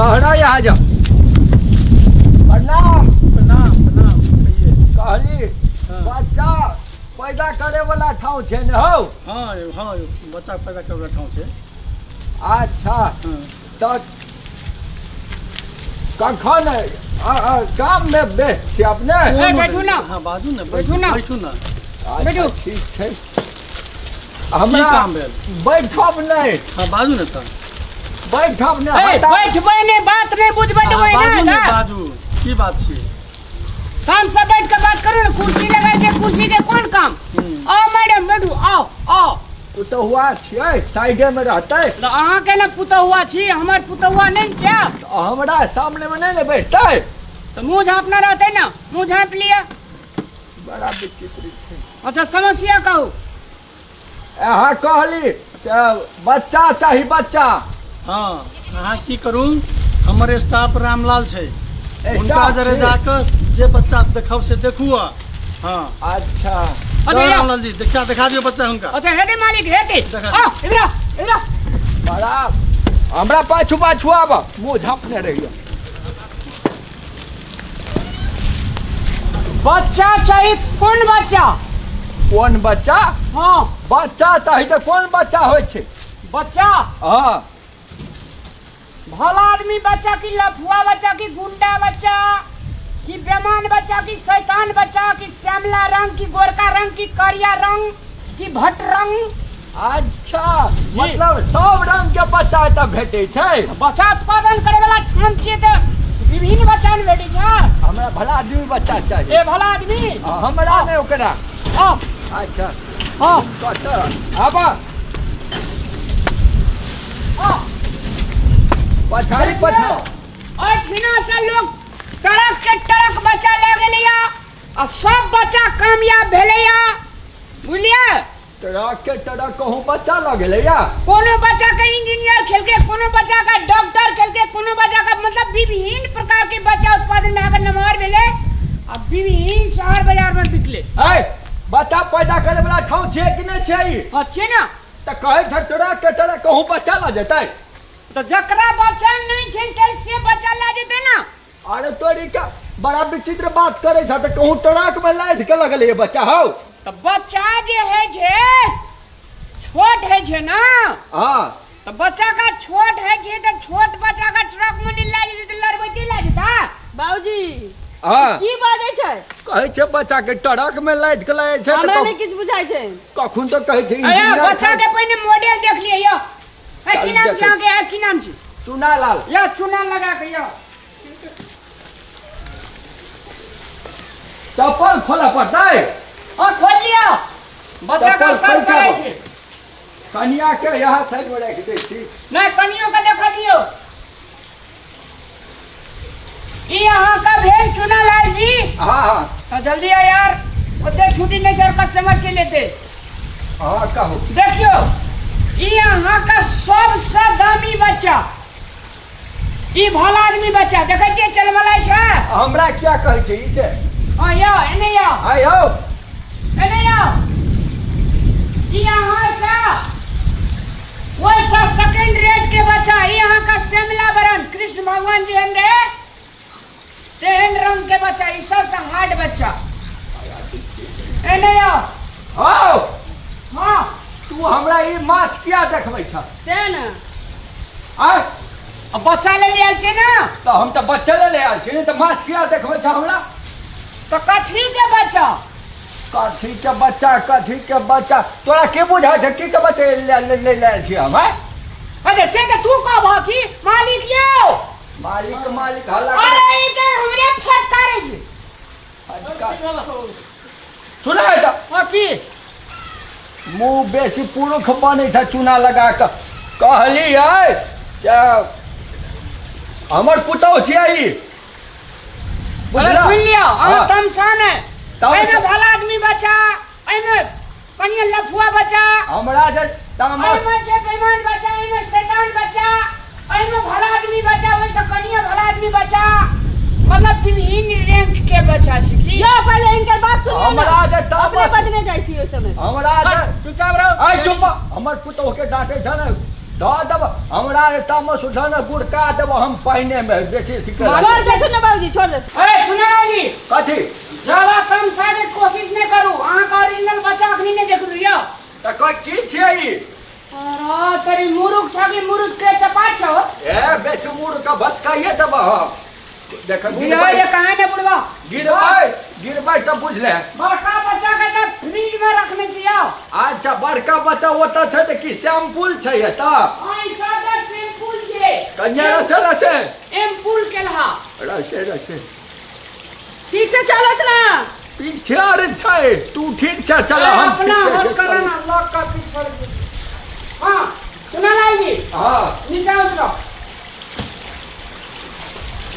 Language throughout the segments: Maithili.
ठहरा यहाँ जा। प्रणाम। प्रणाम प्रणाम, कहिए। कहली हाँ। बच्चा पैदा करे वाला ठाव छै ने हौ? हाँ यौ, हाँ यौ, बच्चा पैदा करे वाला ठाउँ छै। अच्छा। हाँ। तऽ कखन काम में व्यस्त छी अपने? कोनो बैठू ना। हाँ, बाजू ने। बैठू ना। बैठू ना। अच्छा, बैठू। ठीक छै। की हमरा काम भेल? बैठब नहि। हाँ, बाजू ने तऽ। बैठब नहि। ए, हटा। बैठबै नहि, बात नहि बुझबै हाँ, देबै। बाजू ने ने। ना। बाजू, की बात छियै? शाम से बैठ के बात करू ने, कुर्सी लगाइ छै, कुर्सी के कोन काम? आओ मैडम, बैठू, आओ आओ। पुतहुआ छियै, साइडे में रहतै। तऽ अहाँके ने पुतहुआ छी, हमर पुतहुआ नहि ने छै। तऽ हमरा सामने में नहि ने बैठतै। तऽ मुँह झाँपने रहतै ने, मुँह झाँपि लिअ। बड़ा विचित्र छै। अच्छा, समस्या कहू। अहाँ कहली से बच्चा चाही, बच्चा। हाँ, अहाँ की करू, हमर स्टाफ रामलाल छै, हुनका जरे छै। जाकऽ जे बच्चा देखब से देखू। हाँ। अच्छा। अच्छा, या। रामलाल जी, देखा देखा दियौ बच्चा हुनका। अच्छा, हेतै मालिक, हेतै। देखा। आओ, इधर आओ, इधर आओ। बड़ा हमरा पाछू पाछू आब, मुँह झाँपने रहियो। बच्चा चाही? कोन बच्चा? कोन बच्चा? हाँ। बच्चा चाही तऽ कोन बच्चा होइ छै? बच्चा? हाँ। भला आदमी बच्चा कि लफुआ बच्चा कि गुंडा बच्चा कि बेमान बच्चा कि शैतान बच्चा कि श्यामला रंग कि गोरका रंग कि करिया रंग कि भट रंग? अच्छा, मतलब सब रंग के बच्चा एतऽ भेटै छै? बच्चा उत्पादन करे वाला ठाम छियै तऽ विभिन्न बच्चा ने भेटै छै। हमरा भला आदमी बच्चा चाही। ए, भला आदमी? हाँ, हमरा नहि, ओकरा। आओ। अच्छा। आओ। कतऽ आब? आओ। पछाड़ी पछाड़ी। और ठिना से लोग ट्रक के ट्रक बच्चा लए गेलैया आ सब बच्चा कामयाब भेलैया, बुझलियै? ट्रक के ट्रक कहूँ बच्चा लऽ गेलैया? कोनो बच्चा के इंजीनियर खेलके, कोनो बच्चा का डॉक्टर खेलके, कोनो बच्चा का, मतलब विभिन्न प्रकार के बच्चा उत्पादन में अगर नमहर भेलै आ विभिन्न शहर बाजार में बिकले। ऐ, बच्चा पैदा करे वाला ठाउँ छै कि नहि छै ई? हाँ, छै ने। तऽ कहै छै ट्रक के ट्रक कहूँ बच्चा लऽ जेतै। तऽ जकरा बच्चा नहि छै ते से बच्चा लए जेतै ने। अरे तोरी का, बड़ा विचित्र बात करे छ, तऽ कहूँ ट्रक में लादि के लगलै बच्चा हौ। तऽ बच्चा जे है छै छोट है छै ना। हाँ। तऽ बच्चा का छोट है छै तऽ छोट बच्चा का ट्रक में नहीं ला जेतै तऽ लड़बैते ला जेता। बाबूजी। हाँ। की बाजै छै? कहै छै बच्चा के ट्रक में लादि के लाए छै। हमरा तऽ नहि किछु बुझाइ छै। कखन तऽ कहै छै अरे इंजीनियर। बच्चा के पहिने मॉडल देख लियै यौ। ए, की नाम छै अहाँके? ए, की नाम छै? चुना लाल। यौ, चुना लगा के यौ। चप्पल खोलऽ पड़तै। हाँ, खोल लिअ, बच्चा का चप्पल सर खोलि के करै आबऽ। छै। कनिया के यहाँ साइड में राखि दै छी। नहि, कनियो के देखा दियौ। ई अहाँ का भेल चुना लाल जी। हाँ हाँ। हाँ, जल्दी आ यार, ओते छुट्टी नहीं छै, कस्टमर चलि एतै। हाँ, कहू। देखियौ, ई अहाँ का सबसँ दामी बच्चा, ई भला आदमी बच्चा। देखै छियै, चलमलाइ छै। हमरा क्या कहै छै ई से? हाँ, यौ, एने यौ। आइ हौ। एने यौ। ई अहाँ से ओहिसँ सेकंड रेट के बच्चा। ई अहाँ का श्यामला बरन, कृष्ण भगवान जी एहन रहे तेहन रंग के बच्चा। ई सबसे हार्ड बच्चा। एने यौ। हौ। हाँ। तू हमरा ई माछ किया देखबै छ? से ने। आय। अब बच्चा ले आयल छै ने। तऽ हम तऽ बच्चा ले आयल छी ने, तऽ माछ किया देखबै छ हमरा? तऽ कथी के बच्चा? कथी के बच्चा, कथी के बच्चा, तोरा के बुझाइ छै? की के बच्चा ले ले ले आयल छी हम, आँय? अरे, से तऽ तू कहबह कि मालिक यौ। मालिक मालिक हल्ला अरे, ई तऽ हमरे फटकारै छै। सुना है तऽ। हाँ, की? मुँह बेसी पुरुख बनै छै चूना लगा कऽ। कहलियै से हमर पुतहु छियै ई। अरे बुझलह? सुनि लिअ अहाँ। हाँ। तमसा ने। एहिमे भला आदमी बच्चा, एहिमे कनिए लफुआ बच्चा। हमरा जे तामस एहिमे छै बेईमान बच्चा, एहिमे शैतान बच्चा, एहिमे भला आदमी बच्चा, ओहिसँ कनिए भला आदमी बच्चा, मतलब विभिन्न रैंक के बच्चा छै की? यौ, पहिले हिनकर बात सुनियौ ने। हमरा जे अपने तामस बजने जाइ छी ओहि समय। हमरा जे चुपचाप रहो। आइ चुप, हमर पुतहु के डांटे छ ने। धऽ देब हमरा तामस उठल ने गुड़का देब हम पानिए मे बेसी अथी करा। छोड़ देथुन ने बाबूजी, छोड़ देथुन। ए चुनालाल जी। कथी? ज्यादा कम साके कोशिश नहीं करू, अहाँ का ओरिजिनल बच्चा अखनी नहीं देखलू यौ। तऽ कह की छियै ई? अरे तेरी मुरुख छौ कि मुरुख के चपाट छौ? ए बेसी मुड़ के भसकाइए देब हम। देख बुझै जे कहाँ ने बुढ़वा। गिरबै गिरबै तऽ बुझले। बड़का बच्चा के तऽ फ्रिज में रखने छियै। अच्छा बड़का बच्चा ओतऽ छै तऽ की शैम्पूल छै एतऽ? आई सब तऽ शैम्पूल छै। कन्या रसे रसे। एम्पूल केलहा। रसे रसे। ठीक से चलत ना। पीछे आर छै तू ठीक छै चल हम अपना ठीक होश छै, करा ना लॉक का पिछड़ जी। हाँ सुना लाल जी। हाँ। नीचा उतरो।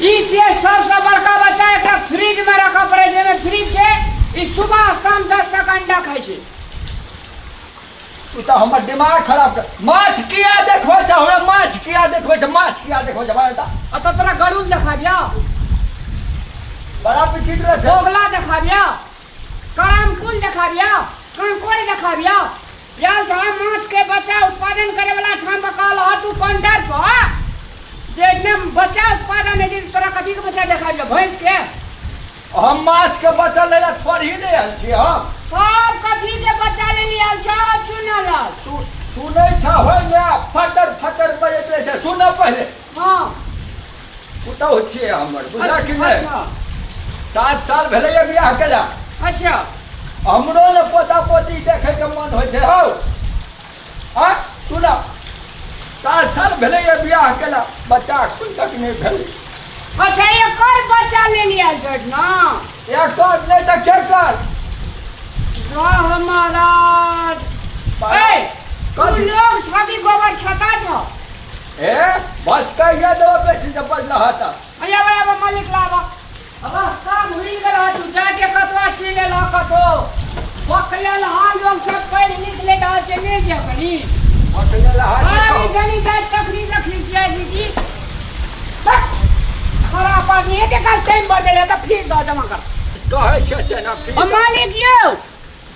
ई छियै सबसँ बड़का बच्चा, एकरा फ्रिज में रखऽ पड़ै छै। एहिमे फ्रिज छै, ई सुबह शाम 10 टाका अंडा खाइ छै। तू तऽ हमर दिमाग खराब कर। माछ किया देखबै छै हमरा? माछ किया देखबै छै? माछ किया देखबै छै हमरा? आ तऽ तोरा गरुड़ देखा दिया, बड़ा विचित्र छै। बोगला देखा दिया, करामकुल देखा दिया, कंकोड़ देखा दिया। यार जहाँ माछ के बच्चा उत्पादन करे वाला ठाम पर कहल ह तू काउंटर पर जे एकदम बच्चा उत्पादन है, तोरा कथी के बच्चा देखा दिया? भैंस के? हम माछ के बच्चा लै ला थोड़ी नहि आयल छी हम। तब कथी के बच्चा ले लिया छौ चुनालाल? सुनै छ होइ ने फटर फटर बजैत रहै छै। सुन पहिले। हाँ। पुतहु छियै हमर, बुझला कि नहि? अच्छा। 7 साल भेलैए बियाह केला। अच्छा। हमरो ने पोता पोती देखैके मन होइ छै हौ। आ सुन, 7 साल भेलैए बियाह केला, बच्चा एखन तक नहि भेलै। अच्छा एकर बच्चा ले लिया छठ ना? एकर नहि तऽ केकर? वाह महाराज। ए तू लोग छाती गोबर छता छौ। ए बस कहिया देबो बेसी जब बजला हता। अरे अब अब मालिक लावा रास्ता भूल गेल ह तू, जाके कतवा छी ले ल कतो बकलेल हाल लोग सब पढ़ लिख ले दा से नहीं जे कनी बकलेल हाल। अरे जानी जात तखनी से खिसिया जी की खराब आदमी है के कल टाइम बढ़ गेल त फीस दो जमा कर। कहै छै तेना फीस। ओ मालिक यौ।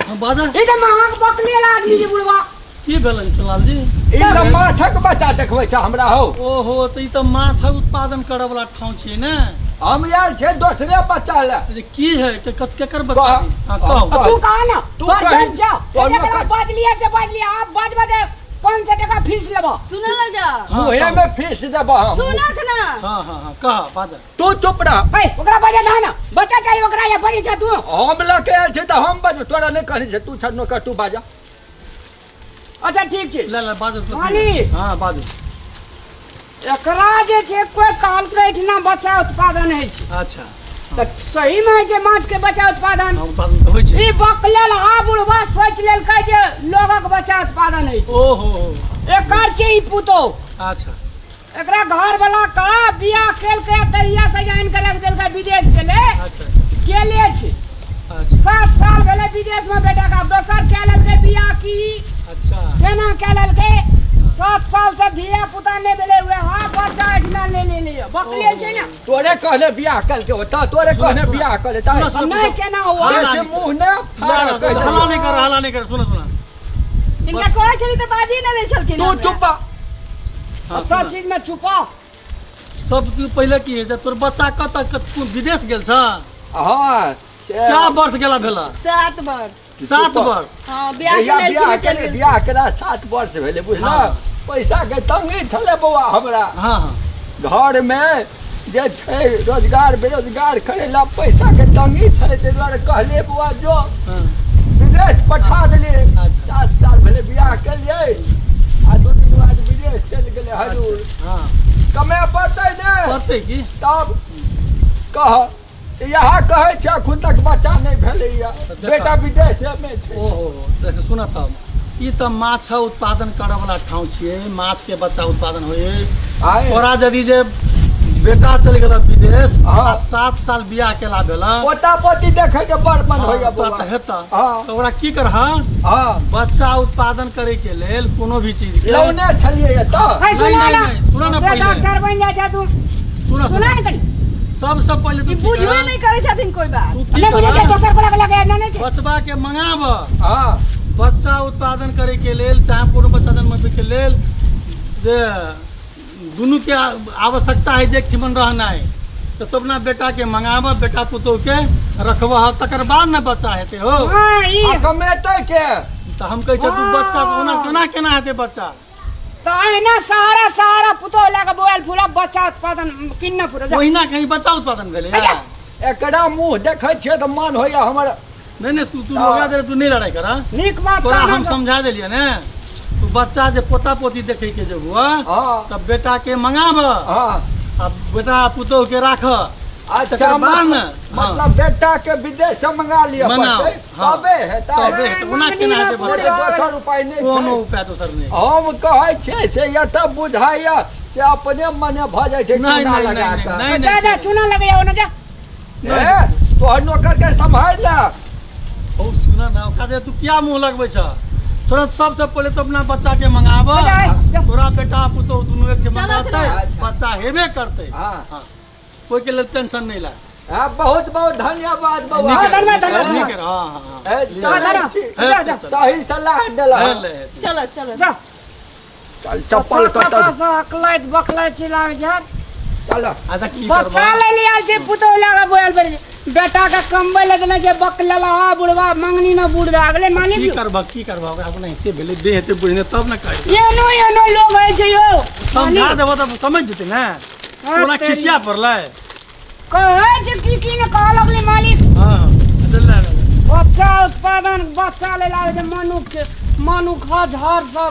हम बाजा। ई त महग बकलेल आदमी जी बुढ़वा। की भेलनि चुनलाल जी? ई तऽ माछक बच्चा देखबै छै हमरा हौ। ओहो तऽ ई तऽ माछक उत्पादन करऽ वाला ठाउँ छियै ने। हम आयल छै दोसरे बच्चा लए। जे की है के केकर बच्चा? कह। हाँ, कहू। कह। तू कहा ना? तू तोर कही। जान जा। तोर एकरा नौकर। बाज लिया से बाज लिया, आप बाज बाज 500 टका फीस लेबो। सुनल ना जा। हाँ, मुहे कहू। में फीस देबो हम। सुनत ना। हाँ, हाँ, हाँ, कह, बाज। तू चुप रह। ए ओकरा बाजे ना ना, बच्चा चाहिए ओकरा या बड़ी जा तू। हम लऽ के आयल छी तऽ हम बजबै, तोरा नहि कहने छै, तू छड़ नौकर, तू बाजा। अच्छा ठीक छै। ले ले बाजू। मालिक। हाँ बाजू। एकरा जे छै कोई कहलकै एहिठिना बच्चा उत्पादन होइ छै। अच्छा। तऽ सही में होइ छै माछ के बच्चा उत्पादन? हाँ, उत्पादन तऽ होइ छै। ई बकलेल आ बुढ़वा सोचि लेलकै जे लोगक बच्चा उत्पादन होइ छै। ओहो। एकर छै ई पुतोह। अच्छा। एकरा घर वाला का बियाह केलकै तहिया से आनि के रख देलकै विदेश गेलै। अच्छा। गेले छै। अच्छा। 7 साल भेलै विदेश में बेटा का, दोसर कए लेलकै बियाह की? अच्छा। केना कए लेलकै? 7 साल से धिया पुता नहि भेलै, उएह हाँ बच्चा एहिठिना ले ले लिअ। बकलेल छै ने। तोरे कहने बियाह कलके होता, तोरे कहने बियाह कले ता। सुनो, सुनो, नहि केना हुआ? हल्ला से नहि मुंह ने फाड़ कहि हल्ला नहि कर, हल्ला नहि कर, सुनो, सुनो। हिनका कहै छली तऽ बाजी नहि दै छलखिन। तू हमरा। चुप बा। हाँ, सब सुनो। चीज में चुपा। सब तू पहिले की है जे तोर बच्चा कतऽ कोन विदेश गेल छ? हाँ, से क्या वर्ष गेला भेला? 7 वर्ष। 7 वर्ष। हाँ, बियाह के जहिया लेल बियाह चलि केले, गेल। बियाह केला 7 वर्ष भेलै, बुझला? हाँ। पैसा के तंगी छलै बौआ हमरा। हाँ, हाँ। घर में जे छै रोजगार बेरोजगार करे ला पैसा के तंगी छलै, ताहि दुआरे कहलियै बौआ जो हाँ। विदेश पठा देलियै। अच्छा। 7 साल भेलै बियाह केलियै आ 2 दिन बाद विदेश चलि गेलै हजूर। अच्छा, हाँ। कमे पड़तै ने? पड़तै की? तब कह, इएह कहै छै अखन तक बच्चा नहि भेलैया, तऽ देखा। बेटा विदेशमे छै। ओहो, देख सुन तब, ई तऽ माछ उत्पादन करऽ वाला ठाउँ छियै, माछ के बच्चा उत्पादन होइए। आय। तोरा यदि जे बेटा चलि गेल विदेश हाँ। आ 7 साल बियाह केला भेल, पोता पोती देखै के बड़ मन होइया हाँ, बौआ। तऽ हेतऽ। हाँ। तऽ ओकरा की करह? हाँ। बच्चा उत्पादन करे के लेल कोनो भी चीज के लौने छलियै एतऽ। ए, नहीं, सुना नहीं, ना। नहीं, सुना ना ते पहिले। डॉक्टर बनि जाइ छै तू। सुना, सुना सुना। ने कनी। सबसे पहिले तू ई की बुझबे करह? नहि करै छथिन कोई बात। तू की नहि बुझै छै, करह? दोसर पर लगे नहि नहि छै। बचबा के मंगाब। हाँ। बच्चा उत्पादन करे के लेल चाहे कोनो बच्चा जन्मबै के लेल जे दुनूके आवश्यकता है जे ठिमन रहनाइ तऽ तू अपना बेटाके मंगाबह बेटा पुतोहके रखबह तकर बाद ने बच्चा हेतै हो। हाँ ई आ कमेतै के? तऽ हम कहै छियै तू बच्चा ओना केना केना हेतै बच्चा? तऽ एहिना सहारा सहारा पुतोह लए कऽ बौआल फूला बच्चा उत्पादन किन्न पूरा जा। ओहिना कहीं बच्चा उत्पादन भेलै? अच्छा। एकरा मुँह देखै छियै तऽ मन होइया हमर। नहि नहि, तू तू ओकरा दे, तू नहि लड़ाइ कर। नीक बात तोरा कहना हम समझा देलियै ने, तू बच्चा जे पोता पोती देखै के जे हुआ तब बेटा के मंगाब आ बेटा पुतोह के राख। अच्छा, तकर बाद ने, हाँ। मतलब बेटा के विदेश से मंगा लिअ मंगाओ, पड़तै, हाँ। तबे हेतै। तबे हेतै, ओना मंगनी केना हेतै ना बच्चा? पूरा। दोसर उपाय नहि कोनो छै। उपाय दोसर नहि। हम कहै छियै से एतऽ बुझाइया से अपने मने भऽ जाइ छै। नहि, चूना नहि, लगा नहि, कऽ। नहि, जा जा, चूना लगैया ओने जा। ए, तोहर नौकर के सम्हारि ले। बहुत सुन ना, ओकरा जे तू किया मुँह लगबै छ? तोरा सबसे पहिले तो अपना बच्चा के मंगाब। जा, जा। तोरा बेटा पुतोह दुनू एक चलो, मंगाते चलो। बच्चा हेबे करतै। हाँ। हाँ, कोई के लेल टेंशन नहीं ला। हाँ, बहुत बहुत धन्यवाद बउआ। हाँ, धन्यवाद, धन्यवाद। नीक रह, हाँ, हाँ, हाँ। ए, जा, चलै जा, छी। जा, जा। सही सलाह देलह। हे ले, हे। चलो चलो। जा। चल, चप्पल कतऽ कतऽ? से अकलैत बकलैत चिल्लाबै छै। चल। अच्छा, की बच्चा करबह? ले लिया छै पुतोह लए कऽ बोयल पर बेटा के कमबै लए देने छै बक लेला। हा बुढ़वा मंगनी न बुढ़ भए गेलै मालिक। की करबह, की करबह? ओकरा अपना एते भेलै देह हेतै बुझने तब ने कहै। एनो एनो लोग होइ छै यौ। समझा देबह तब समझ जेतै ने। हाँ, ओना तेरी। खिसिया पड़लै। कहै छै की की ने कहऽ लगलै मालिक। हँ, अच्छा, ले, ले, ले। बच्चा उत्पादन बच्चा ले लागै छै मनुख के मनुख झड़ सब।